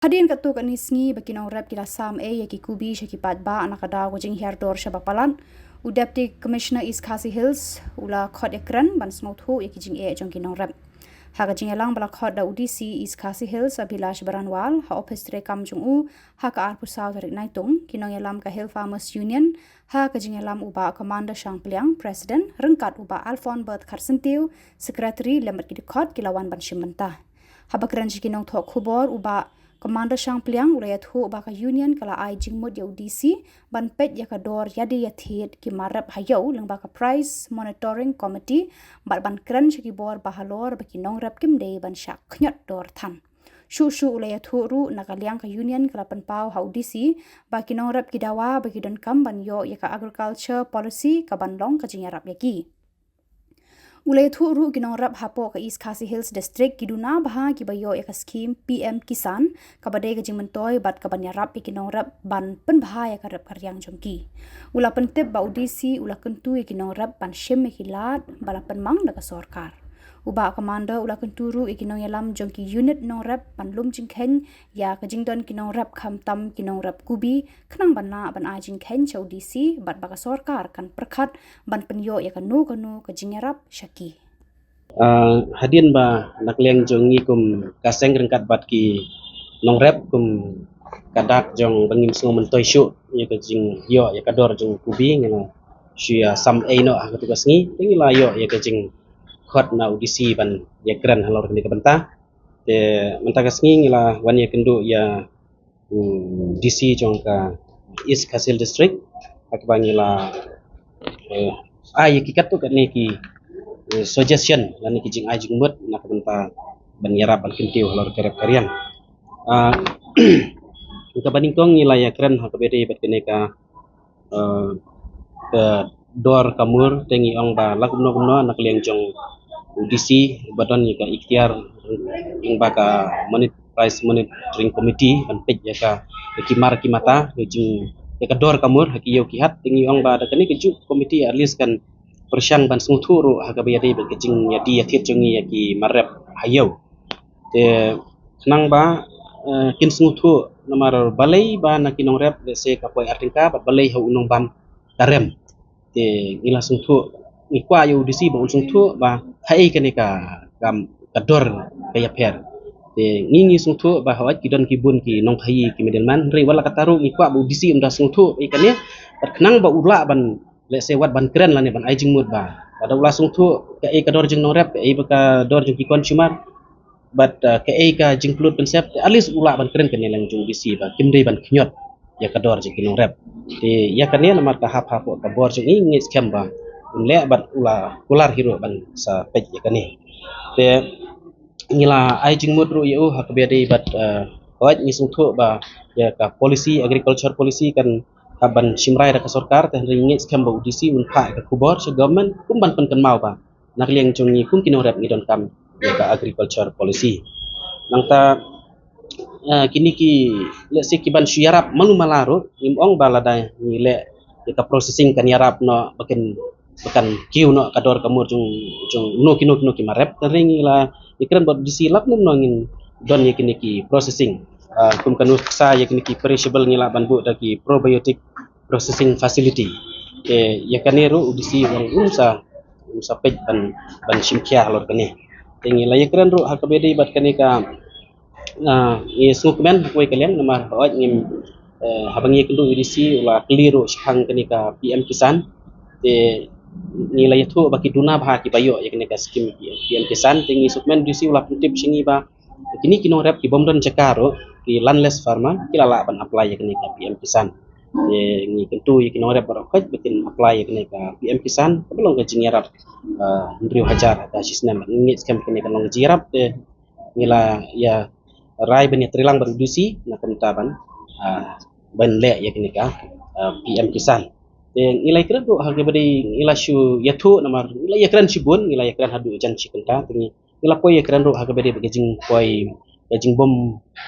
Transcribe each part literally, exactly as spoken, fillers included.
Hadien katto katne sngi ba ki nongrep ki la sam ei ïa ki kubi sha ki paidbah na ka daw ka jinghiar dor sha ba palat, u Deputy Commissioner East Khasi Hills u la khot ïakren ban sngewthuh ïa ki jingeh jong ki nongrep. Ha ka jingïalang ba la khot da u D C East Khasi Hills Abhilash Baranwal ha ophis treikam jong u ha ka arphew saw tarik Naitung, ki nongïalam ka Hill Farmers Union, ha ka jingïalam u Bah Commander Shangpliang, President, ryngkat u Bah Alphonse Bert Kharsyntiew, Secretary, lem bad ki dkhot ki la wan ban shim bynta. Haba kren sha ki nongthoh khubor, u Bah Commander Shangpliang u la ïathuh ba ka Union ka la ai jingmut ïa u D C ban peit ïa ka dor ïadie ïathied ki mar rep ha ïew lyngba ka Price Monitoring Committee bad ban kren sha ki bor ba halor ba ki nongrep kim dei ban shah khñiot dor than. Shuh shuh u la ïathuh ruh na ka liang ka Union ka la pynpaw ha u D C ba ki nongrep ki dawa ba ki donkam ban ïoh ïa ka Agriculture Policy ka ban long ka jingïarap ïa ki. U la ïathuh ruh ki nongrep hapoh ka East Khasi Hills District ki duna bha kiba ïoh ïa ka skhim P M Kisan kaba dei ka jingmyntoi bad ka ban ïarap ïa ki nongrep ban pynbha ïa ka rep ka riang jong ki. U la pyntip ba u D C u la kyntu ïa ki nongrep ban shim ïa ki lad ba la pynmang da ka sorkar. U Bah Commander u la kyntu ruh ïa ki nongïalam jong ki unit nongrep ban lum jingkheiñ ïa ka jingdon ki nongrep, khamtam ki nongrep kubi, khnang ban lah ban ai jingkheiñ sha u D C bad ba ka sorkar kan pyrkhat ban pynïoh ïa kano kano ka jingïarap sha ki. Ah, hadien ba na ka liang jong ngi kum ka seng ryngkat bad ki nongrep kum ka dak jong ba ngim sngew myntoi shuh ïa ka jingïoh ïa ka dor jong kubi, ngi la shu ïa sam ei noh ha katu ka sngi, te ngi la ïoh ïa ka jingkhot na u D C ban ïakren halor kane ka bynta. Te mynta ka sngi ngi la wan ïakynduh ïa, mm, D C jong ka East Khasi Hills District, ha kaba ngi la, eh, ai ïa ki katto katne ki, eh, suggestion lane ki jingai jingmut na ka bynta ban ïarap ban kyntiew halor ka rep ka riang. Ah, kaba nyngkong ngi la ïakren ha kaba ïadei bad kane ka, eh, ka dor ka mur, te ngi ong ba la kumno kumno na ka liang jong u D C ba don ïa ka iktiar lyngba ka Monit-, Price Monitoring Committee ban peit ïa ka, ïa ki mar ki mata, ïa jing, ïa ka dor ka mur ha ki ïew ki hat, te ngi ong ba da kane kajuh ka committee at least kan pyrshang ban sngewthuh ruh ha kaba ïadei bad ka jingïadie ïathied jong ngi ïa ki mar rep ha ïew. Te khnang ba, eh, kin sngewthuh namar balei ba na ki nongrep lehse ka poi ar tyngka bad balei ha u nongbam ka rem. Te ngi la sngewthuh, ngi kwah ïa u D C ba un sngewthuh ba haei kane ka, ka, ka dor ka ïapher. Te ngi ngi sngewthuh ba hooid ki don ki bun ki nongkhaïi ki middleman, hynrei wat la katta ruh ngi kwah ba u D C un da sngewthuh ïa kane, bad khnang ba u lah ban lehse wat ban kren lane ban ai jingmut ba lada u la sngewthuh kaei ka dor jong nongrep, kaei ba ka dor jong ki consumer, bad, uh, kaei ka jingpynlut pynsep, at least u lah ban kren kane lang jong u D C ba kim dei ban khñiot ïa ka dor jong ki nongrep. Te ïa kane namar ka hap hapoh ka bor jong ngi, ngi ngeit skhem ba un leh bad u la kular hi ruh ban sa peit ïa kane. Te ngi la ai jingmut ruh ïa u ha kaba ïadei bad, uh, hooid ngi sngewthuh ba ïa ka policy, agriculture policy kan hap ban shim rai da ka sorkar, te hynrei ngi ngeit skhem ba u D C un phah ïa ka khubor sha government kum ban pynkynmaw ba na ka liang jong ngi kum ki nongrep ngi donkam ïa ka agriculture policy. Nangta, eh, kine ki lehse ki ban shu ïarap malu mala ruh, ngim ong ba lada ngi leh ïa ka processing kan ïarap noh ba kin, ba kan kiew noh ka dor ka mur jong, jong uno kino kino ki mar rep, hynrei ngi la ïakren bad u D C lap kumno ngin don ïa kine ki processing. Ah, kum ka nuksa ïa kine ki perishable ngi lah ban buh da ki probiotic processing facility. Te ïa kane ruh u D C un sa, un sa peit ban, ban shim khia halor kane. Te ngi la ïakren ruh ha kaba ïadei bad kane ka, ah, ngi sngewkmen ha kawei ka liang namar hooid ngim, eh, haba ngi ïakynduh ïa u D C u la kylli ruh shaphang kane ka P M Kisan. Te ngi la ïathuh ba ki duna bha kiba ïoh ïa kane ka skim P M Kisan. Te ngi sngewkmen u D C u la pyntip sha ngi ba kine ki nongrep ki bym don jaka ruh, ki landless farmer, ki la lah ban apply ïa kane ka P M Kisan. Te ngi kyntu ïa ki nongrep baroh khoit ba kin apply ïa kane ka P M Kisan, kaba long ka jingïarap, ah, hynriew hajar ha ka shi snem. Ngi ngeit skhem kane ka long ka jingïarap, te ngi la ïa rai ban ïa treikam bad u D C na ka bynta ban, ah, ban leh ïa kane ka, ah, P M Kisan. Te ngi la ïakren ruh ha kaba ïadei, ngi la shu ïathuh namar ngi la ïakren shibun, ngi la ïakren haduh jan shi kynta, te ngi ngi la poi ïakren ruh ha kaba ïadei bad ka jingpoi, ka jingbym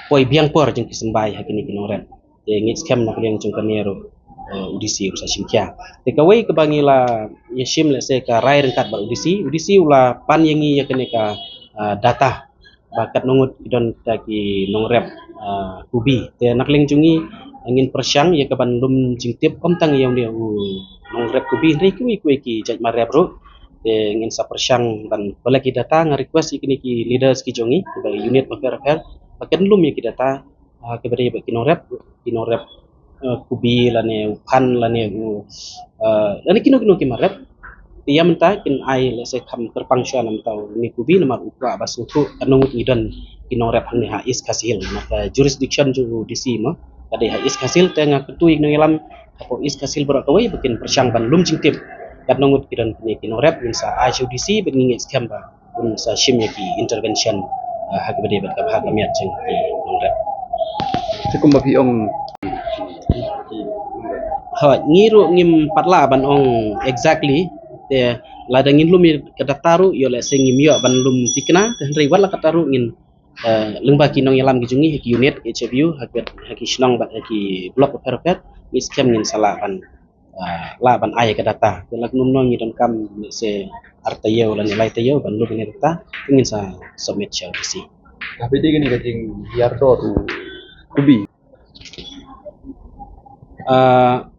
poi biang por jong ki symbai ha kine ki nongrep. Te ngi ngeit skhem na ka liang jong kane ruh, eh, u D C ruh sa shim khia. Te kawei kaba ngi la ïa shim lehse ka rai ryngkat bad u D C, u D C u la pan ïa ngi ïa kane ka, ah, data. ba katno ngut ki don kita ki nongrep, ah, kubi. Te na ka liang jong ngi, ngin pyrshang ïa ka ban lum jingtip ym tang ïa une u nongrep kubi, hynrei kiwei kiwei ki jait marep ruh. Te ngin sa pyrshang ban collect ki data. Nga request ïa kine ki leaders ki jong ngi kiba unit bapher bapher ba kin lum ïa ki data, ah, kiba dei bad ki nongrep, ki nongrep, eh, kubi lane u phan lane u, eh, lane kino kino ki marep. Te ïa mynta kin ai, lehse, kham kyrpang shuwa na mynta une u kubi namar u kwah ba sngewthuh katno ngut ngi don ki nongrep hangne ha East Khasi Hills, namar ka jurisdiction jong u D C mo ka dei ha East Khasi Hills. Te nga kyntu ïa ki nongïalam hapoh East Khasi Hills baroh kawei ba kin pyrshang ban lum jingtip katno ngut ki don kine ki nongrep, ngin sa ai sha u D C bad ngi ngeit skhem ba un sa shim ïa ki intervention, ah, ha kaba dei bad ka bha ka miat jong ki nongrep. Te kumba phi ong, ha, ngi ruh ngim pat lah ban ong exactly. Te lada ngin lum ïa ka data ruh, ïoh lehse ngim ïoh ban lum thikna, te hynrei wat la katta ruh ngin, eh, lyngba ki nongïalam ki jong ngi ha ki unit H F U, ha ki, ha ki shnong bad ha ki block bapher bapher, ngi skhem ngin sa lah ban, ah, lah ban ai ka data. Te la kumno ngi donkam, lehse, ar taïew lane lai taïew ban lum ïa ka data, te ngin sa submit sha u D C. Tapi dei kane ka jinghiar dor u kubi. Ah,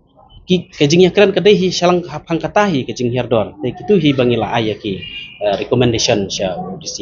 ki, ka jingïakren ka dei hi shaphang, shaphang kata hi ka jinghiar dor. Te kitu hi ba ngi la ai ïa ki, eh, recommendation sha u D C.